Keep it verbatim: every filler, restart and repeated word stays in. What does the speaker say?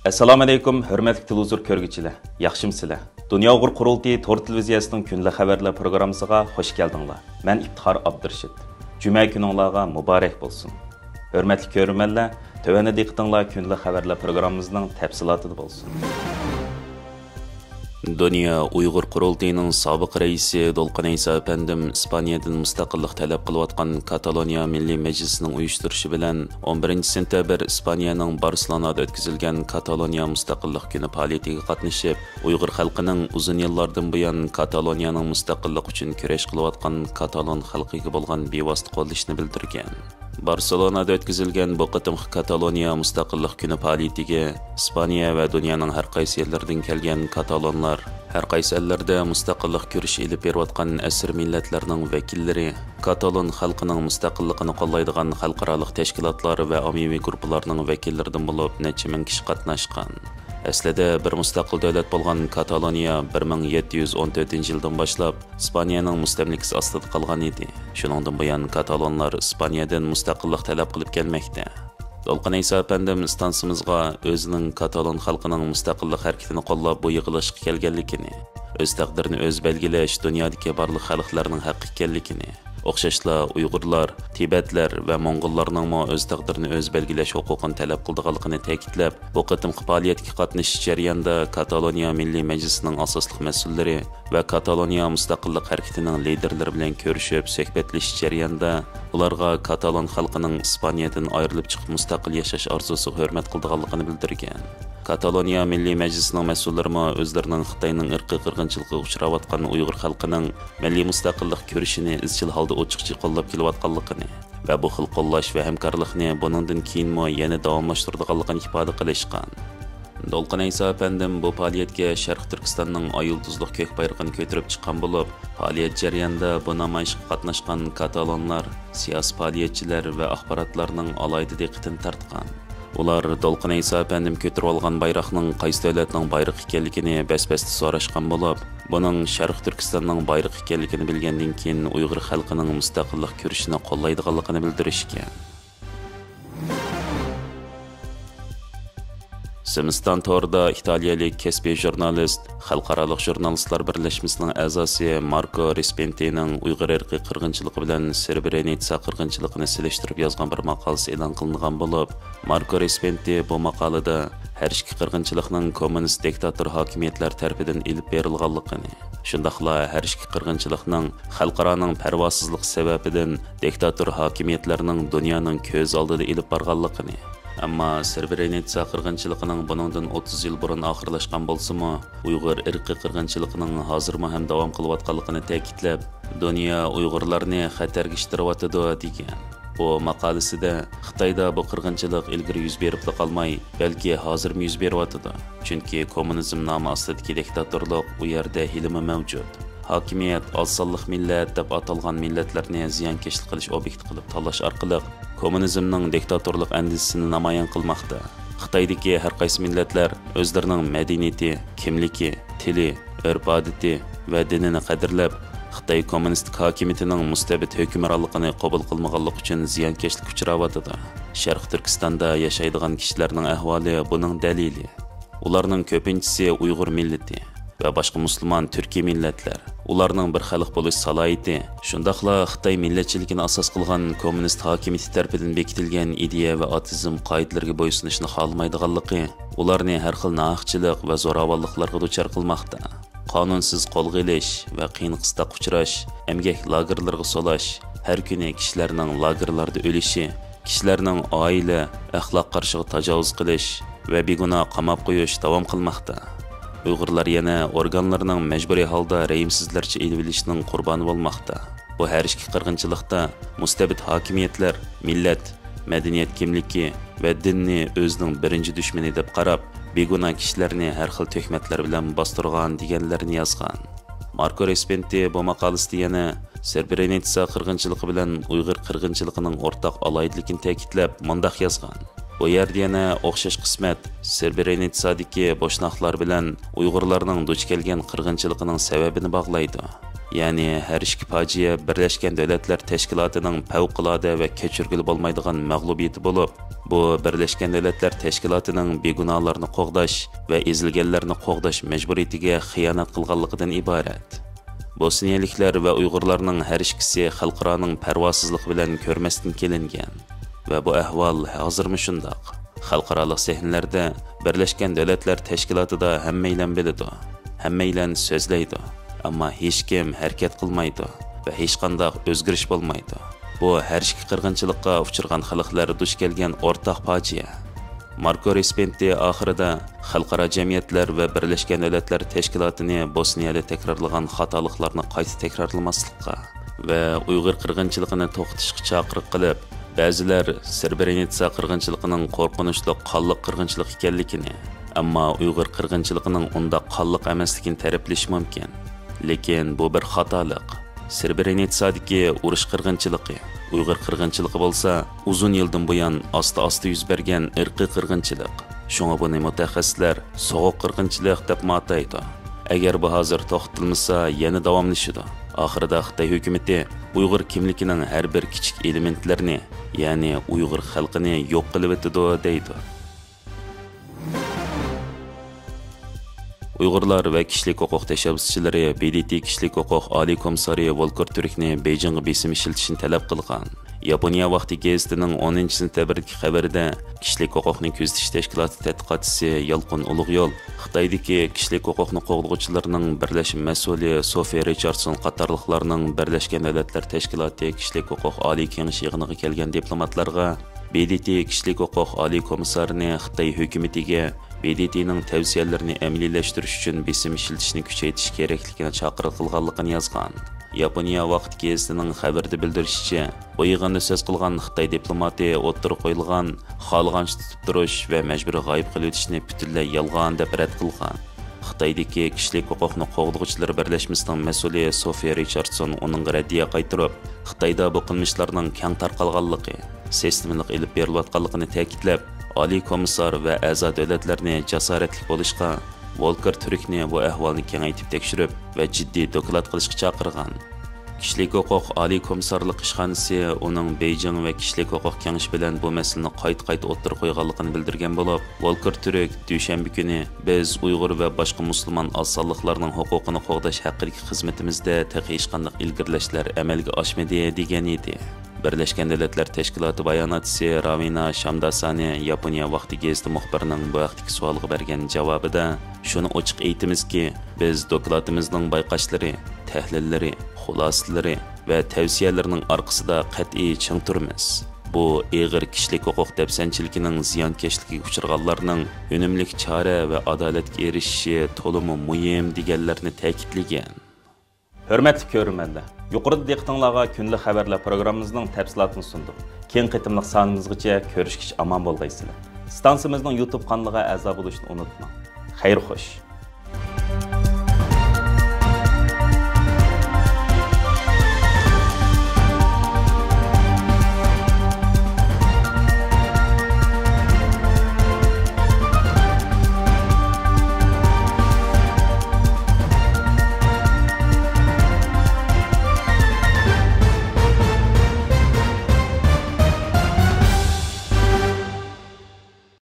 ئەسسالامۇئەلەيكۇم، ھۆرمەتلىك تېلېۋىزور كۆرگۈچىلەر، ياخشىمۇسىلەر؟ دۇنيا ئۇيغۇر قۇرۇلتىيى تور تېلېۋىزىيەسىنىڭ كۈندىلىك خەۋەرلەر پروگراممىسىغا خوش كەلدىڭلار. مەن ئىپتىخار ئابدۇرېشىت. جۈمە كۈنۈڭلارغا مۇبارەك بولسۇن. ھۆرمەتلىك كۆرۈرمەنلەر، تۆۋەندە دىققىتىڭلار كۈندىلىك خەۋەرلەر پروگراممىمىزنىڭ تەپسىلاتىدا بولسۇن. دۇنيا ئۇيغۇر قۇرۇلتىيىنىڭ سابىق رەئىسى دولقۇن ئەيسا ئەپەندىم ئىسپانىيەدىن مۇستەقىللىق تەلەپ قىلىۋاتقان كاتالونىيە مىللىي مەجلىسىنىڭ ئۇيۇشتۇرۇشى بىلەن ئون بىرىنچى سېنتەبىر ئىسپانىيەنىڭ بارسېلونادا ئۆتكۈزۈلگەن كاتالونىيە مۇستەقىللىق كۈنى پائالىيىتىگە قاتنىشىپ، ئۇيغۇر خەلقىنىڭ ئۇزۇن يىللاردىن بۇيان كاتالونىيەنىڭ مۇستەقىللىق ئۈچۈن كۈرەش قىلىۋاتقان كاتالون خەلقىگە بولغان بىۋاسىتە قوللىشىنى بىلدۈرگەن. بارسېلونادا ئۆتكۈزۈلگەن بۇ قېتىمقى كاتالونىيە مۇستەقىللىق كۈنى پائالىيىتىگە ئىسپانىيە ۋە دۇنيانىڭ ھەر قايسى يەرلىرىدىن كەلگەن كاتالونلار، ھەر قايسى ئەللەردە مۇستەقىللىق كۈرىشى ئېلىپ بېرىۋاتقان ئەسىر مىللەتلەرنىڭ ۋەكىللىرى، كاتالون خەلقىنىڭ مۇستەقىللىقىنى قوللايدىغان خەلقئارالىق تەشكىلاتلار ۋە ئاممىۋى گۇرۇپپىلارنىڭ ۋەكىللىرىدىن بولۇپ نەچچە مىڭ كىشى قاتناشقان. ئەسلىدە بىر مۇستەقىل دۆلەت بولغان كاتالونىيە بىر مىڭ يەتتە يۈز ئون تۆتىنچى يىلدىن باشلاپ ئىسپانىيەنىڭ مۇستەملىكىسى ئاستىدا قالغان ئىدى. شۇنىڭدىن بۇيان كاتالونلار ئىسپانىيەدىن مۇستەقىللىق تەلەپ قىلىپ كەلمەكتە. دولقۇن ئەيسا ئەپەندىم ئىستانسىمىزغا ئۆزىنىڭ كاتالون خەلقىنىڭ مۇستەقىللىق ھەرىكىتىنى قوللاپ بۇ يىغىلىشقا كەلگەنلىكىنى، ئۆز تەقدىرىنى ئۆزى بەلگىلەش دۇنيادىكى بارلىق خەلقلەرنىڭ ھەققى ئىكەنلىكىنى، ئوخشاشلا ئۇيغۇرلار، تىبەتلەر ۋە موڭغۇللارنىڭمۇ ئۆز تەقدىرىنى ئۆزى بەلگىلەش ھوقۇقىنى تەلەپ قىلىدىغانلىقىنى تەكىتلەپ، بۇ قېتىمقى پائالىيەتكە قاتنىشىش جەريانىدا كاتالونىيە مىللىي مەجلىسىنىڭ ئاساسلىق مەسئۇللىرى ۋە كاتالونىيە مۇستەقىللىق ھەرىكىتىنىڭ لىدېرلىرى بىلەن كۆرۈشۈپ سۆھبەتلىشىش جەريانىدا ئۇلارغا كاتالون خەلقىنىڭ ئىسپانىيەدىن ئايرىلىپ چىقىپ مۇستەقىل ياشاش ئارزۇسىغا ھۆرمەت قىلىدىغانلىقىنى بىلدۈرگەن. كاتالونىيە مىللىي مەجلىسىنىڭ مەسئۇللىرىمۇ ئۆزلىرىنىڭ خىتاينىڭ ئىرقىي قىرغىنچىلىقىغا ئۇچراۋاتقان ئۇيغۇر خەلقىنىڭ مىللىي مۇستەقىللىق كۈرىشىنى ئىزچىل ھالدا ئوچۇقچە قوللاپ كېلىۋاتقانلىقىنى ۋە بۇ خىل قوللاش ۋە ھەمكارلىقنى بۇنىڭدىن كېيىنمۇ يەنە داۋاملاشتۇرىدىغانلىقىنى ئىپادە قىلىشقان. دولقۇن ئەيسا ئەپەندىم بۇ پائالىيەتكە شەرقىي تۈركىستاننىڭ ئاي يۇلتۇزلۇق كۆك بايرىقىنى كۆتۈرۈپ چىققان بولۇپ، پائالىيەت جەريانىدا بۇ نامايىشقا قاتناشقان كاتالونلار، سىياسىي پائالىيەتچىلەر ۋە ئاخباراتلارنىڭ ئالاھىدە دىققىتىنى تارتقان. ئۇلار دولقۇن ئەيسا ئەپەندىم كۆتۈرۈۋالغان بايراقنىڭ قايسى دۆلەتنىڭ بايرىقى ئىكەنلىكىنى بەس-بەستە سوراشقان بولۇپ، بۇنىڭ شەرقىي تۈركىستاننىڭ بايرىقى ئىكەنلىكىنى بىلگەندىن كېيىن، ئۇيغۇر خەلقىنىڭ مۇستەقىللىق كۈرىشىنى قوللايدىغانلىقىنى بىلدۈرۈشكەن. سىمىستان تورىدا ئىتالىيەلىك كەسپىي ژۇرنالىست، خەلقئارالىق ژۇرنالىستلار بىرلەشمىسىنىڭ ئەزاسى ماركو رېسپېنتىنىڭ ئۇيغۇر ئىرقىي قىرغىنچىلىقى بىلەن سرېبرېنىتسا قىرغىنچىلىقىنى سېلىشتۇرۇپ يازغان بىر ماقالىسى ئېلان قىلىنغان بولۇپ، ماركو رېسپېنتى بۇ ماقالىدە ھەر ئىككى قىرغىنچىلىقنىڭ كوممۇنىست دىكتاتور ھاكىمىيەتلەر تەرىپىدىن ئېلىپ بېرىلغانلىقىنى، شۇنداقلا ھەر ئىككى قىرغىنچىلىقنىڭ خەلقئارانىڭ پەرۋاسىزلىقى سەۋەبىدىن دىكتاتور ھاكىمىيەتلەرنىڭ دۇنيانىڭ كۆز ئالدىدا ئېلىپ بارغانلىقىنى، ئەمما سرېبرېنىتسا قىرغىنچىلىقىنىڭ بۇنىڭدىن ئوتتۇز يىل بۇرۇن ئاخىرلاشقان بولسىمۇ، ئۇيغۇر ئىرقىي قىرغىنچىلىقىنىڭ ھازىرمۇ ھەم داۋام قىلىۋاتقانلىقىنى تەكىتلەپ، دۇنيا ئۇيغۇرلارنى خەتەرگە ئىتتىرىۋاتىدۇ، دېگەن. ئۇ ماقالىسىدە، خىتايدا بۇ قىرغىنچىلىق ئىلگىرى يۈز بېرىپلا قالماي، بەلكى ھازىرمۇ يۈز بېرىۋاتىدۇ. چۈنكى كوممۇنىزم نامى ئاستىدىكى دىكتاتورلۇق ئۇ يەردە ھېلىمۇ مەۋجۇت. ھاكىمىيەت ئاز سانلىق مىللەت دەپ ئاتالغان مىللەتلەرنى زىيانكەشلىك قىلىش ئوبيېكتى قىلىپ تاللاش ئارقىلىق كوممۇنىزمنىڭ دىكتاتورلۇق ئەندىزىسىنى نامايان قىلماقتا. خىتايدىكى ھەر قايسى مىللەتلەر ئۆزلىرىنىڭ مەدەنىيىتى، كىملىكى، تىلى، ئۆرپ-ئادىتى ۋە دىنىنى قەدىرلەپ، خىتاي كوممۇنىستىك ھاكىمىيىتىنىڭ مۇستەبىت ھۆكۈمرانلىقىنى قوبۇل قىلمىغانلىقى ئۈچۈن زىيانكەشلىككە ئۇچراۋاتىدۇ. شەرقىي تۈركىستاندا ياشايدىغان كىشىلەرنىڭ ئەھۋالى بۇنىڭ دەلىلى. ئۇلارنىڭ كۆپىنچىسى ئۇيغۇر مىللىتى ۋە باشقا مۇسۇلمان تۈركىي مىللەتلەر. ئۇلارنىڭ بىر خەلق بولۇش سالاھىيىتى، شۇنداقلا خىتاي مىللەتچىلىكىنى ئاساس قىلغان كوممۇنىست ھاكىمىيىتى تەرىپىدىن بېكىتىلگەن ئىدىيە ۋە ئاتېئىزم قائىدىلىرىگە بويسۇنۇشنى خالىمايدىغانلىقى ئۇلارنى ھەر خىل ناھەقچىلىق ۋە زوراۋانلىقلارغا دۇچار قىلماقتا. قانۇنسىز قولغا ئېلىش ۋە قىيىن-قىستاققا ئۇچراش، ئەمگەك لاگېرلىرىغا سولاش، ھەر كۈنى كىشىلەرنىڭ لاگېرلاردا ئۆلۈشى، كىشىلەرنىڭ ئائىلە، ئەخلاق قارىشىغا تاجاۋۇز قىلىش ۋە بىگۇناھ قاماپ قويۇش داۋام قىلماقتا. ئۇيغۇرلار يەنە ئورگانلىرىنىڭ مەجبۇرىي ھالدا رەھىمسىزلەرچە ئېلىۋېلىشنىڭ قۇربانى بولماقتا. بۇ ھەر ئىككى قىرغىنچىلىقتا مۇستەبىت ھاكىمىيەتلەر مىللەت، مەدەنىيەت كىملىكى ۋە دىننى ئۆزىنىڭ بىرىنچى دۈشمىنى دەپ قاراپ، بىگۇناھ كىشىلەرنى ھەر خىل تۆھمەتلەر بىلەن باستۇرغان دېگەنلەرنى يازغان. ماركو رېسپېنتى بۇ ماقالىسىدە يەنە سرېبرېنىتسا قىرغىنچىلىقى بىلەن ئۇيغۇر قىرغىنچىلىقىنىڭ ئورتاق ئالاھىدىلىكىنى تەكىتلەپ مۇنداق يازغان: بۇ يەردە يەنە ئوخشاش قىسمەت سرېبرېنىتسادىكى بوشناقلار بىلەن ئۇيغۇرلارنىڭ دۇچ كەلگەن قىرغىنچىلىقىنىڭ سەۋەبىنى باغلايدۇ. يەنى ھەر ئىككى پاجىئە بىرلەشكەن دۆلەتلەر تەشكىلاتىنىڭ پەۋقۇلئاددە ۋە كەچۈرگىلى بولمايدىغان مەغلۇبىيىتى بولۇپ، بۇ بىرلەشكەن دۆلەتلەر تەشكىلاتىنىڭ بىگۇناھلارنى قوغداش ۋە ئېزىلگەنلەرنى قوغداش مەجبۇرىيىتىگە خىيانەت قىلغانلىقىدىن ئىبارەت. بوسنىيەلىكلەر ۋە ئۇيغۇرلارنىڭ ھەر ئىككىسى خەلقئارانىڭ پەرۋاسىزلىقى بىلەن كۆرمەستىن كېلىنگەن ۋە بۇ ئەھۋال ھازىرمۇ شۇنداق. خەلقئارالىق سەھنىلەردە بىرلەشكەن دۆلەتلەر تەشكىلاتىدا ھەممەيلەن بىلىدۇ، ھەممەيلەن سۆزلەيدۇ، ئەمما ھېچكىم ھەرىكەت قىلمايدۇ ۋە ھېچقانداق ئۆزگىرىش بولمايدۇ. بۇ ھەر ئىككى قىرغىنچىلىققا ئۇچرىغان خەلقلەر دۇچ كەلگەن ئورتاق پاجىئە. ماركو رىسپېنتى ئاخىرىدا خەلقئارا جەمئىيەتلەر ۋە بىرلەشكەن دۆلەتلەر تەشكىلاتىنى بوسنىيەدە تەكرارلىغان خاتالىقلارنى قايتا تەكرارلىماسلىققا ۋە ئۇيغۇر قىرغىنچىلىقىنى توختىتىشقا چاقىرىق قىلىپ، بەزىلەر سرېبرېنىتسا قىرغىنچىلىقىنىڭ قورقۇنچلۇق قانلىق قىرغىنچىلىق ئىكەنلىكىنى، ئەمما ئۇيغۇر قىرغىنچىلىقىنىڭ ئۇنداق قانلىق ئەمەسلىكىنى تەرىپلىشى مۇمكىن. لېكىن بۇ بىر خاتالىق. سرېبرېنىتسادىكى ئۇرۇش قىرغىنچىلىقى، ئۇيغۇر قىرغىنچىلىقى بولسا ئۇزۇن يىلدىن بۇيان ئاستا-ئاستا يۈز بەرگەن ئىرقىي قىرغىنچىلىق. شۇڭا بۇنى مۇتەخەسسىسلەر سوغۇق قىرغىنچىلىق دەپمۇ ئاتايدۇ. ئەگەر بۇ ھازىر توختىتىلمىسا، يەنە داۋاملىشىدۇ. ئاخىرىدا خىتاي ھۆكۈمىتى ئۇيغۇر كىملىكىنىڭ ھەر بىر كىچىك ئېلېمېنتلىرىنى، يەنى ئۇيغۇر خەلقىنى يوق قىلىۋېتىدۇ، دەيدۇ. ئۇيغۇرلار ۋە كىشىلىك ھوقۇق تەشەببۇسچىلىرى ب د ت كىشىلىك ھوقۇق ئالىي كومىسسارى ۋولكېر تۈركنى بېيجىڭغا بېسىم ئىشلىتىشنى تەلەپ قىلغان. ياپونىيە ۋاقتى گېزىتىنىڭ ئونىنچى سېنتەبىردىكى خەۋىرىدە، كىشىلىك ھوقۇقنى كۆزىتىش تەشكىلاتى تەتقىقاتچىسى يالقۇن ئۇلۇغيول خىتايدىكى كىشىلىك ھوقۇقنى قوغدىغۇچىلارنىڭ بىرلەشمە مەسئۇلى سوفىيە رىچاردسون قاتارلىقلارنىڭ بىرلەشكەن دۆلەتلەر تەشكىلاتى كىشىلىك ھوقۇق ئالىي كېڭىشى يىغىنىغا كەلگەن دىپلوماتلارغا ب د ت كىشىلىك ھوقۇق ئالىي كومىسسارىنى خىتاي ھۆكۈمىتىگە ب د ت نىڭ تەۋسىيەلىرىنى ئەمەلىيلەشتۈرۈش ئۈچۈن بېسىم ئىشلىتىشنى كۈچەيتىش كېرەكلىكىنى چاقىرىق قىلغانلىقىنى يازغان. ياپونىيە ۋاقىت گېزىتىنىڭ خەۋىرىدە بىلدۈرۈشىچە، بۇ يىغىندا سۆز قىلغان خىتاي دىپلوماتى ئوتتۇرىغا قويۇلغان خالىغانچە تۇتۇپ تۇرۇش ۋە مەجبۇرىي غايىب قىلىۋېتىشنى پۈتۈنلەي يالغان دەپ رەت قىلغان. خىتايدىكى كىشىلىك ھوقۇقنى قوغدىغۇچىلار بىرلەشمىسىنىڭ مەسئۇلى سوفىيە رىچاردسون ئۇنىڭغا رەددىيە قايتۇرۇپ، خىتايدا بۇ قىلمىشلارنىڭ كەڭ تارقالغانلىقى، سىستېمىلىق ئېلىپ بېرىلىۋاتقانلىقىنى تەكىتلەپ، ئالىي كومىسسار ۋە ئەزا دۆلەتلەرنى جاسارەتلىك بولۇشقا، ۋولكېر تۈركنى بۇ ئەھۋالنى كېڭەيتىپ تەكشۈرۈپ ۋە جىددىي دوكلات قىلىشقا چاقىرغان. كىشىلىك ھوقۇق ئالىي كومىسسارلىق ئىشخانىسى ئۇنىڭ بېيجىڭ ۋە كىشىلىك ھوقۇق كېڭىشى بىلەن بۇ مەسىلىنى قايتا-قايتا ئوتتۇرىغا قويغانلىقىنى بىلدۈرگەن بولۇپ، ۋولكېر تۈرك دۈشەنبە كۈنى، بىز ئۇيغۇر ۋە باشقا مۇسۇلمان ئاز سانلىقلارنىڭ ھوقۇقىنى قوغداش ھەققىدىكى خىزمىتىمىزدە تېخى ھېچقانداق ئىلگىرىلەشلەر ئەمەلگە ئاشمىدى، دېگەن ئىدى. بىرلەشكەن دۆلەتلەر تەشكىلاتى باياناتچىسى راۋىنا شامداسانى ياپونىيە ۋاقتى گېزىتى مۇخبىرىنىڭ بۇ ھەقتىكى سوئالىغا بەرگەن جاۋابىدا، شۇنى ئوچۇق ئېيتىمىزكى، بىز دوكلاتىمىزنىڭ بايقاشلىرى، تەھلىللىرى، خۇلاسىلىرى ۋە تەۋسىيەلىرىنىڭ ئارقىسىدا قەتئىي چىڭ تۇرىمىز. بۇ ئېغىر كىشىلىك ھوقۇق دەپسەندىچىلىكىنىڭ زىيانكەشلىكىگە ئۇچرىغانلارنىڭ ئۈنۈملۈك چارە ۋە ئادالەتكە ئېرىشىشى تولىمۇ مۇھىم، دېگەنلەرنى تەكىتلىگەن. ھۆرمەتلىك كۆرۈرمەنلەر، يۇقىرىدا دىققىتىڭلارغا كۈندىلىك خەۋەرلەر پروگراممىمىزنىڭ تەپسىلاتىنى سۇندۇق. كېيىنكى قېتىملىق سانىمىزغىچە كۆرۈشكىچە ئامان بولغايسىلەر. ئىستانسىمىزنىڭ يۇتۇب قانىلىغا ئەزا بولۇشنى ئۇنتۇماڭ. خەير خوش.